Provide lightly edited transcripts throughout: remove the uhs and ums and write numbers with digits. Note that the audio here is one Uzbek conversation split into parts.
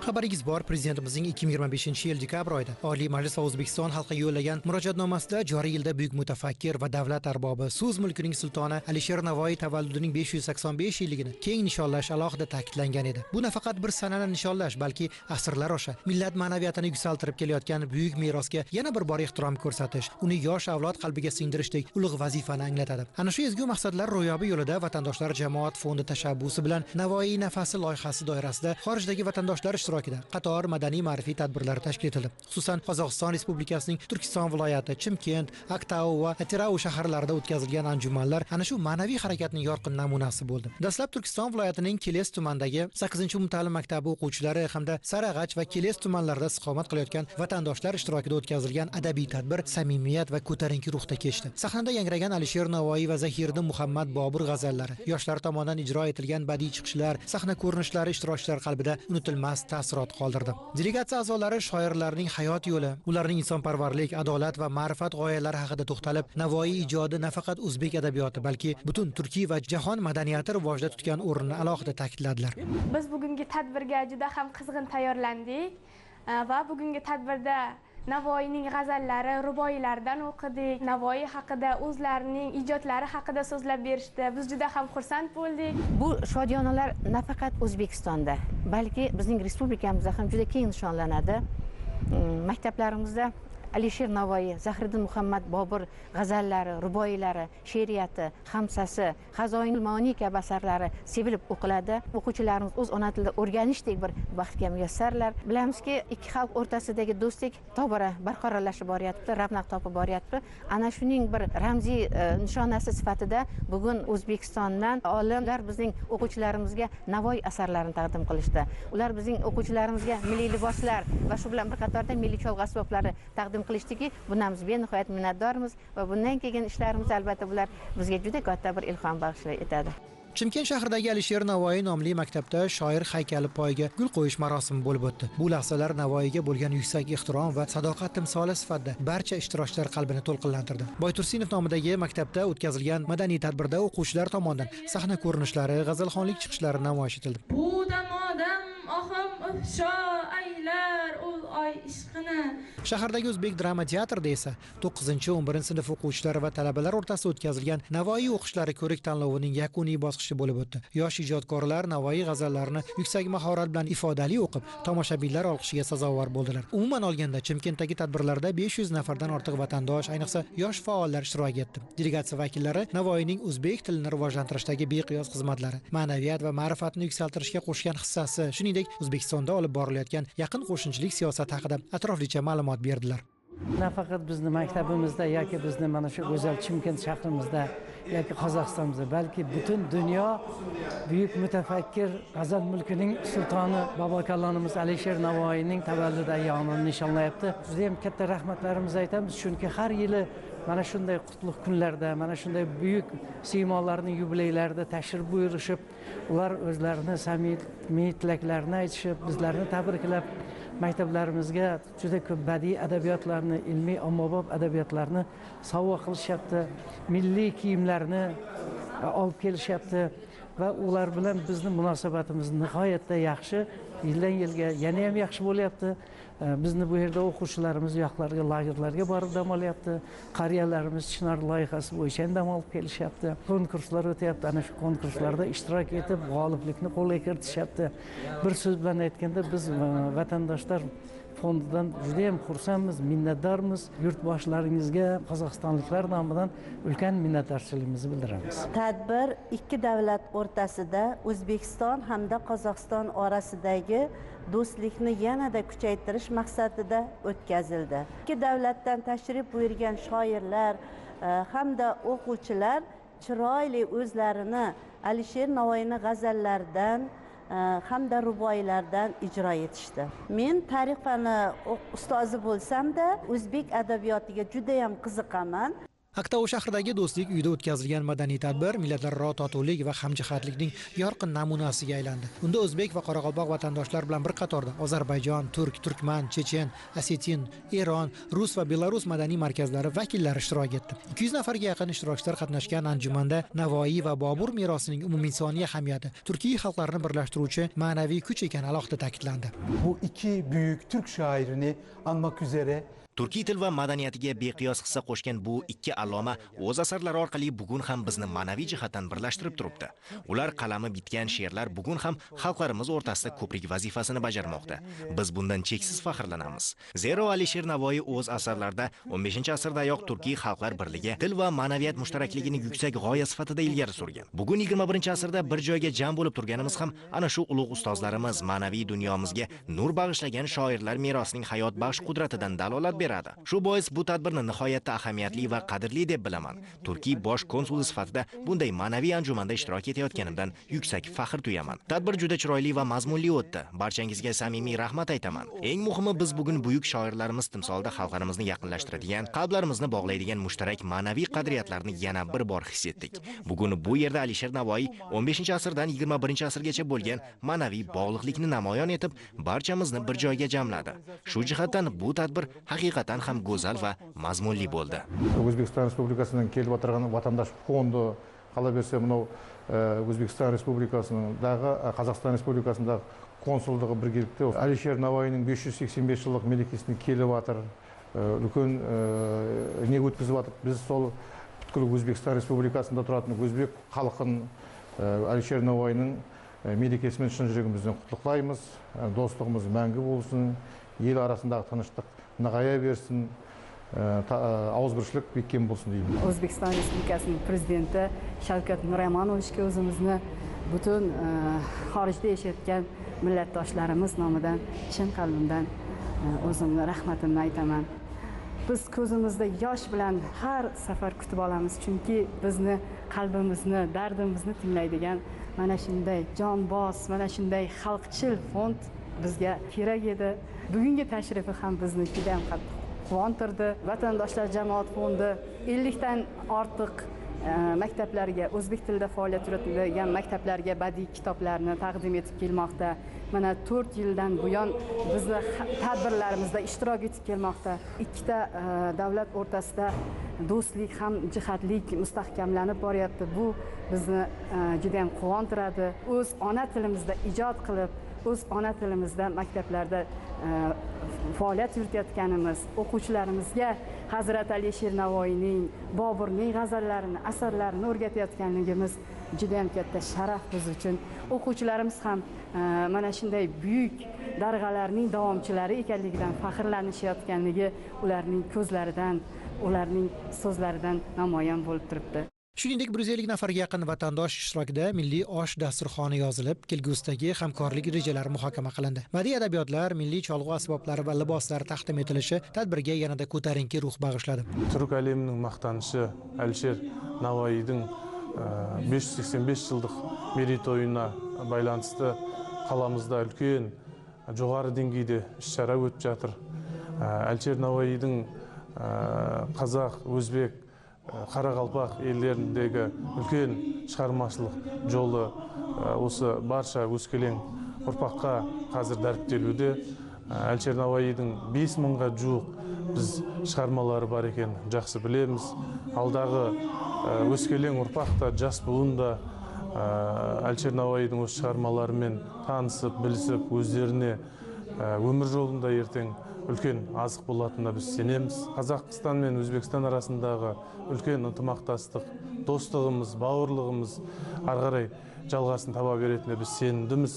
Xabaringiz bor, prezidentimizning 2025-yil dekabr oyida Oliy Majlis va O'zbekiston xalqiga yo'llagan murojaatnomasida joriy yilda buyuk mutafakkir va davlat arbobi, so'z mulkining sultoni Alisher Navoiy tavalludining 585 yilligini keng nishonlash alohida ta'kidlangan edi. Bu nafaqat bir sanani nishonlash, balki asrlar osha millat ma'naviyatini yuksaltirib kelayotgan buyuk merosga yana bir bor ehtirom ko'rsatish, uni yosh avlod qalbiga singdirishdek ulug' vazifani anglatadi. Ana shu ezgu maqsadlar ro'yobi yo'lida Vatandoshlar jamoat fondi tashabbusi bilan Navoiy nafasi loyihasi doirasida xorijdagi vatandoshlar ishtirokida qator madaniy ma'rifiy tadbirlar tashkil etildi. Xususan, Qozog'iston Respublikasining Turkiston viloyati, Chimkent, Aktau va Atirau shaharlarida o'tkazilgan anjumanlar ana shu ma'naviy harakatning yorqin namunasi bo'ldi. Dastlab Turkiston viloyatining Keles tumanidagi 8-umumta'lim maktabi o'quvchilari hamda Sarag'ach va Keles tumanlarida istiqomat qilayotgan vatandoshlar ishtirokida o'tkazilgan adabiy tadbir samimiyat va ko'tarinki ruhda kechdi. Sahnada yangragan Alisher Navoiy va Zahiriddin Muhammad Bobur g'azallari, yoshlar tomonidan ijro etilgan badiiy chiqishlar, sahna ko'rinishlari ishtirokchilar qalbida unutilmas taassurot qoldirdi. Delegatsiya a'zolari shoirlarning hayot yo'li, ularning insonparvarlik, adolat va ma'rifat g'oyalari haqida to'xtalib, Navoiy ijodi nafaqat o'zbek adabiyoti, balki butun turkiy va jahon madaniyati rivojida tutgan o'rnini alohida ta'kidladilar. Biz bugungi tadbirga juda ham qizg'in tayyorlandik va bugungi tadbirda Navoiyning g'azallari, ruboiylaridan o'qidik. Navoiy haqida, o'zlarining ijodlari haqida so'zlab berishdi. Biz juda ham xursand bo'ldik. Bu shodiyonalar nafaqat O'zbekistonda, balki bizning respublikamizda ham juda keng nishonlanadi. Maktablarimizda Alisher Navoiy, Zahiriddin Muhammad Bobur g'azallari, ruboiylari, she'riyati, hamsasi, Xazoinul maoniy kabi asarlari sevilib o'qiladi. O'quvchilarimiz o'z ona tilida o'rganishdek bir baxtga muyassarlar. Bilamizki, ikki xalq o'rtasidagi do'stlik tobora barqarorlashib boryapti, ravnaq topib boryapti. Ana shuning bir ramziy nishonasi sifatida bugun O'zbekistondan olimlar bizning o'quvchilarimizga Navoiy asarlarini taqdim qilishdi. Ular bizning o'quvchilarimizga milliy liboslar va shu bilan bir qatorda milliy cholg'u asboblari taqdim qilishdiki, bundan biz benihoyat minnatdormiz va bundan keyin ishlarimiz albatta bular bizga juda katta bir ilhom bag'ishlay etadi. Chimkent shahridagi Alisher Navoiy nomli maktabda shoir haykali poyiga gul qo'yish marosimi bo'lib o'tdi. Bu lahzalar Navoiyga bo'lgan yuksak ehtirom va sadoqat timsoli sifatida barcha ishtirokchilar qalbini to'lqinlantirdi. Boytursinov nomidagi maktabda o'tkazilgan madaniy tadbirda o'quvchilar tomonidan sahna ko'rinishlari, g'azalxonlik chiqishlari namoyish etildi. Bu damodam ohim ifsho aylar ul oy ishqini. Shahardagi O'zbek drama teatrida esa 9-11 sinf o'quvchilari va talabalar o'rtasida o'tkazilgan Navoiy o'qishlari ko'rik tanlovining yakuniy bosqichi bo'lib o'tdi. Yosh ijodkorlar Navoiy g'azallarini yuksak mahorat bilan ifodali o'qib, tomoshabinlar olqishiga sazovor bo'ldilar. Umuman olganda, Chimkentdagi tadbirlarda 500 nafardan ortiq vatandosh, ayniqsa yosh faollar ishtirok etdi. Delegatsiya vakillari Navoiyning o'zbek tilini rivojlantirishdagi beqiyos xizmatlari, ma'naviyat va ma'rifatni yuksaltirishga qo'shgan hissasi, shuningdek, O'zbekistonda olib borilayotgan yaqin qo'shnichilik siyosati haqida atroflicha ma'lumot berdilar. Nafaqat bizni maktabimizda yoki bizni mana shu go'zal Chimkent shahrimizda yoki Qozog'istonimizda, balki butun dunyo buyuk mutafakkir, g'azal mulkining sultoni bobokalonimiz Alisher Navoiyning tavallud ayyomini nishonlayapti. Juda ham katta rahmatlarimizni aytamiz, chunki har yili mana shunday qutlug' kunlarda, mana shunday buyuk siymolarning yubileylarida tashrif buyurishib, ular o'zlarini samimiy tilaklarini aytishib, bizlarni tabriklab, maktablarimizga juda ko'p badiiy adabiyotlarni, ilmiy ommabop adabiyotlarni sovg'a qilishyapti, milliy kiyimlarni olib kelishyapti va ular bilan bizni munosabatimiz nihoyatda yaxshi, yildan yilga yana ham yaxshi bo'lyapti. Bizni bu yerda o'quvchilarimiz yoqlarga, lagerlarga borib dam olyapti. Qariyalarimiz Chinor loyihasi bo'yicha ham dam olib kelishyapti. Konkurslar o'tyapti. Ana shu konkurslarda ishtirok etib, g'oliblikni qo'lga kiritishyapti. Bir so'z bilan aytganda, biz vatandoshlar fondidan juda ham xursandmiz, minnatdormiz. Yurtboshlaringizga qozog'istonliklar nomidan ulkan minnatdorchiligimizni bildiramiz. Tadbir ikki davlat o'rtasida, O'zbekiston hamda Qozog'iston orasidagi do'stlikni yanada kuchaytirish maqsadida o'tkazildi. Ikki davlatdan tashrif buyurgan shoirlar hamda o'quvchilar chiroyli o'zlarini Alisher Navoiyning g'azallaridan hamda ruboiylardan ijro etishdi. Men tarix fani ustozi bo'lsam-da, o'zbek adabiyotiga juda ham qiziqaman. Aktau shahridagi Do'stlik uyida o'tkazilgan madaniy tadbir millatlararo totuvlik va hamjihatlikning yorqin namunasiga aylandi. Unda o'zbek va qoraqalpoq vatandoshlar bilan bir qatorda Ozarbayjon, turk, turkman, chechen, osetin, Eron, rus va belarus madaniy markazlari vakillari ishtirok etdi. 200 nafarga yaqin ishtirokchilar qatnashgan anjumanda Navoiy va Bobur merosining umuminsoniy ahamiyati, turkiy xalqlarni birlashtiruvchi ma'naviy kuch ekani alohida ta'kidlandi. Bu iki büyük Türk şairini anmak üzere Turkiy til va madaniyatiga beqiyos hissa qo'shgan bu ikki alloma o'z asarlari orqali bugun ham bizni ma'naviy jihatdan birlashtirib turibdi. Ular qalami bitgan she'rlar bugun ham xalqlarimiz o'rtasida ko'prik vazifasini bajarmoqda. Biz bundan cheksiz faxrlanamiz. Zero Alisher Navoiy o'z asarlarida 15-asrdayoq turkiy xalqlar birligi, til va ma'naviyat mushtarakligini yuksak g'oya sifatida ilgari surgan. Bugun 21-asrda bir joyga jam bo'lib turganimiz ham ana shu ulug' ustozlarimiz ma'naviy dunyomizga nur bag'ishlagan shoirlar merosining hayotbaxsh qudratidan dalolat beradi. Shu bois bu tadbirni nihoyatda ahamiyatli va qadrli deb bilaman. Turkiy bosh konsuli sifatida bunday ma'naviy anjumanda ishtirok etayotganimdan yuksak faxr tuyaman. Tadbir juda chiroyli va mazmunli o'tdi. Barchangizga samimiy rahmat aytaman. Eng muhimi, biz bugun buyuk shoirlarimiz timsolida xalqlarimizni yaqinlashtiradigan, qalblarimizni bog'laydigan mushtarak ma'naviy qadriyatlarni yana bir bor his etdik. Bugun bu yerda Alisher Navoiy 15-asrdan 21-asrgacha bo'lgan ma'naviy bog'liqlikni namoyon etib, barchamizni bir joyga jamladi. Shu jihatdan bu tadbir haqiqatan ham go'zal va mazmunli bo'ldi. O'zbekiston Respublikasidan kelib o'tirgan vatandosh fondi, qolaversa mынау O'zbekiston Respublikasындағы Қазақстан Respublikасындағы консулдығы birgelikte Alisher Navoiyning 585 yillik мерекесіне келіп жатыр. Үлкен не өткізіп жатыр. Біз сол бүткіл Өзбекстан Республикасында тұратын өзбек халқын Alisher Navoiyning мерекесімен шын жүрегімізден құттықтаймыз. Достығымыз мәңгі болсын, ел арасындағы тыныштық нығая берсін, ауызбіршілік бекем болсын деймін. O'zbekiston Respublikasining prezidenti Shavkat Miromonovichga o'zimizni butun xorijda yashayotgan millatdoshlarimiz nomidan chin qalbimdan o'zimni rahmatimni aytaman. Biz ko'zimizda yosh bilan har safar kutib olamiz, chunki bizni qalbimizni, dardimizni tinglaydigan mana shunday jonboz, mana shunday xalqchil fond bizga kerak edi. Bugungi tashrifi ham bizni juda ham qattiq quvontirdi. Vatandoshlar jamoat fondi 50 dan ortiq maktablarga, o'zbek tilida faoliyat yuritadigan maktablarga badiiy kitoblarni taqdim etib kelmoqda. Mana 4 yildan buyon bizni tadbirlarimizda ishtirok etib kelmoqda. Ikkita davlat o'rtasida do'stlik ham jihatlik mustahkamlanib boryapti. Bu bizni juda ham quvontiradi. O'z ona tilimizda ijod qilib, o'z ona tilimizda maktablarda faoliyat yuritayotganimiz, o'quvchilarimizga Hazrat Alisher Navoiyning, Boburning g'azallarini, asarlarini o'rgatayotganligimiz juda ham katta sharaf biz uchun. O'quvchilarimiz ham mana shunday buyuk darg'alarning davomchilari ekanligidan faxrlanishayotganligi ularning ko'zlaridan, ularning so'zlaridan namoyon bo'lib turibdi. Shuningdek, 150 nafarga yaqin vatandosh ishtirokida milliy osh dasturxoni yozilib, kelgusidagi hamkorlik rejalari muhokama qilindi. Badiiy adabiyotlar, milliy cholg'u asboblari va liboslar taqdim etilishi tadbirga yanada ko'tarinki ruh bag'ishladi. Түрік әлемінің мақтанышы Әлішер Навоидің 585 жылдық мерейтойына байланысты қаламызда үлкен жоғары деңгейде іс-шара өтіп жатыр. Әлішер Навоидің қазақ, өзбек, қарақалпақ елдеріндегі үлкен шығармашылық жолы осы барша өскелең ұрпаққа қазір дәріптелуде. Әлішер Навоидің 5000-ға жуық біз шығармалары бар екен жақсы білеміз. Алдағы өскелең ұрпақ та, жас буын да Әлішер Навоидің осы шығармаларымен танысып, білісіп, өздеріне өмір жолында ертең үлкен азық болатынына біз сенеміз. Қазақстан мен Өзбекстан арасындағы үлкен ынтымақтастық, достығымыз, бауырлығымыз ары қарай жалғасын таба беретініне біз сенімдіміз.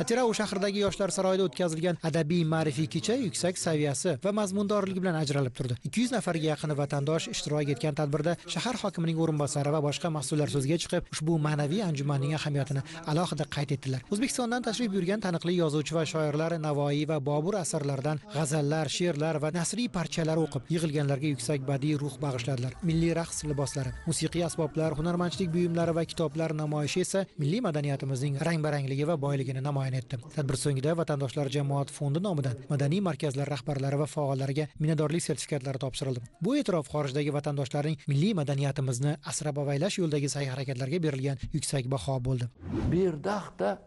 Atirau shahridagi Yoshlar saroyida o'tkazilgan adabiy ma'rifiy kecha yuksak saviyasi va mazmundorligi bilan ajralib turdi. 200 nafarga yaqin vatandosh ishtirok etgan tadbirda shahar hokimining o'rinbosari va boshqa mas'ullar so'zga chiqib, ushbu ma'naviy anjumanning ahamiyatini alohida qayd etdilar. O'zbekistondan tashrif buyurgan taniqli yozuvchi va shoirlar Navoiy va Bobur asarlaridan g'azallar, she'rlar va nasriy parchalar o'qib, yig'ilganlarga yuksak badiiy ruh bag'ishladilar. Milliy raqs liboslari, musiqiy asboblar, hunarmandchilik buyumlari va kitoblar namoyishi esa milliy madaniyatimizning rang-barangligi va boyligini namoyon namoyon etdi. Tadbir so'ngida Vatandoshlar jamoat fondi nomidan madaniy markazlar rahbarlari va faollariga minnatdorlik sertifikatlari topshirildi. Bu e'tirof xorijdagi vatandoshlarning milliy madaniyatimizni asrab avaylash yo'lidagi sa'y-harakatlarga berilgan yuksak baho bo'ldi. Berdaqda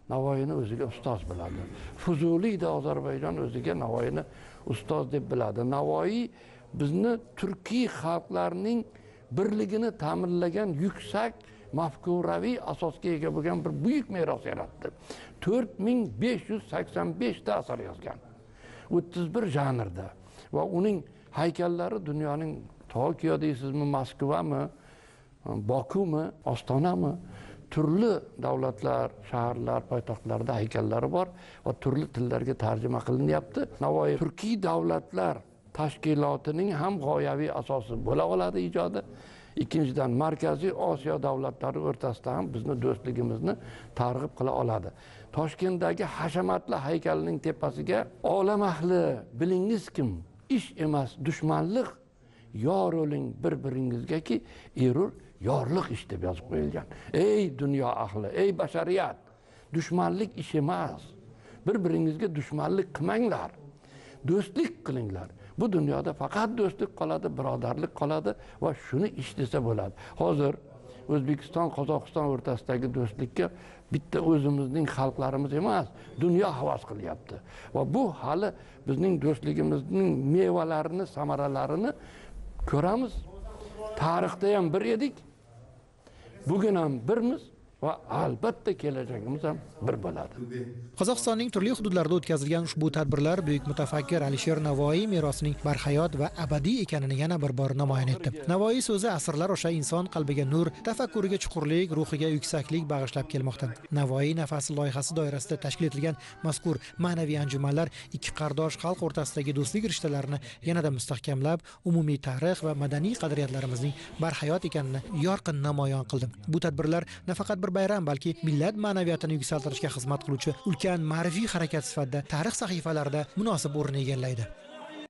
Navoiyni o'ziga ustoz biladi. Fuzuliyda Ozarbayjon o'ziga Navoiyni ustoz deb biladi. Navoiy bizni turkiy xalqlarning birligini ta'minlagan yuksak mafkuraviy asosga ega bo'lgan bir buyuk meros yaratdi. 4585 ta asar yozgan. 31 janrda va uning haykallari dunyoning Tokio deysizmi, Moskvami, Bokumi, Ostonami, turli davlatlar, shaharlar, poytaxtlarda haykallari bor va turli tillarga tarjima qilinyapti. Navoiy turkiy davlatlar tashkilotining ham g'oyaviy asosi bo'la oladi ijodi. Ikkinchidan, Markaziy Osiyo davlatlari o'rtasida ham bizni do'stligimizni targ'ib qila oladi. Toshkentdagi hashamatli haykalning tepasiga olam ahli bilingiz kim, ish emas dushmanlik, yor o'ling bir-biringizgaki erur yorliq ish deb yozib qo'yilgan. Ey dunyo ahli, ey bashariyat, dushmanlik ish emas. Bir-biringizga dushmanlik qilmanglar. Do'stlik qilinglar. Bu dunyoda faqat do'stlik qoladi, birodarlik qoladi va shuni ish desa bo'ladi. Hozir O'zbekiston, Qozog'iston o'rtasidagi do'stlikka bitta o'zimizning xalqlarimiz emas, dunyo havas qilyapti. Va bu hali bizning do'stligimizning mevalarini, samaralarini ko'ramiz. Tarixda ham bir edik, bugun ham birmiz va albatta kelajagimiz ham bir bo'ladi. Qozog'istonning turli hududlarida o'tkazilgan ushbu tadbirlar buyuk mutafakkir Alisher Navoiy merosining barhayot va abadiy ekanini yana bir bor namoyon etdi. Navoiy so'zi asrlar osha inson qalbiga nur, tafakkuriga chuqurlik, ruhiga yuksaklik bag'ishlab kelmoqda. Navoiy nafasi loyihasi doirasida tashkil etilgan mazkur ma'naviy anjumanlar ikki qardosh xalq o'rtasidagi do'stlik rishtalarini yanada mustahkamlab, umumiy tarix va madaniy qadriyatlarimizning barhayot ekanini yorqin namoyon qildi. Bu tadbirlar nafaqat bir bayram, balki millat ma'naviyatini yuksaltirishga xizmat qiluvchi ulkan ma'rifiy harakat sifatida tarix sahifalarida munosib o'rin egallaydi.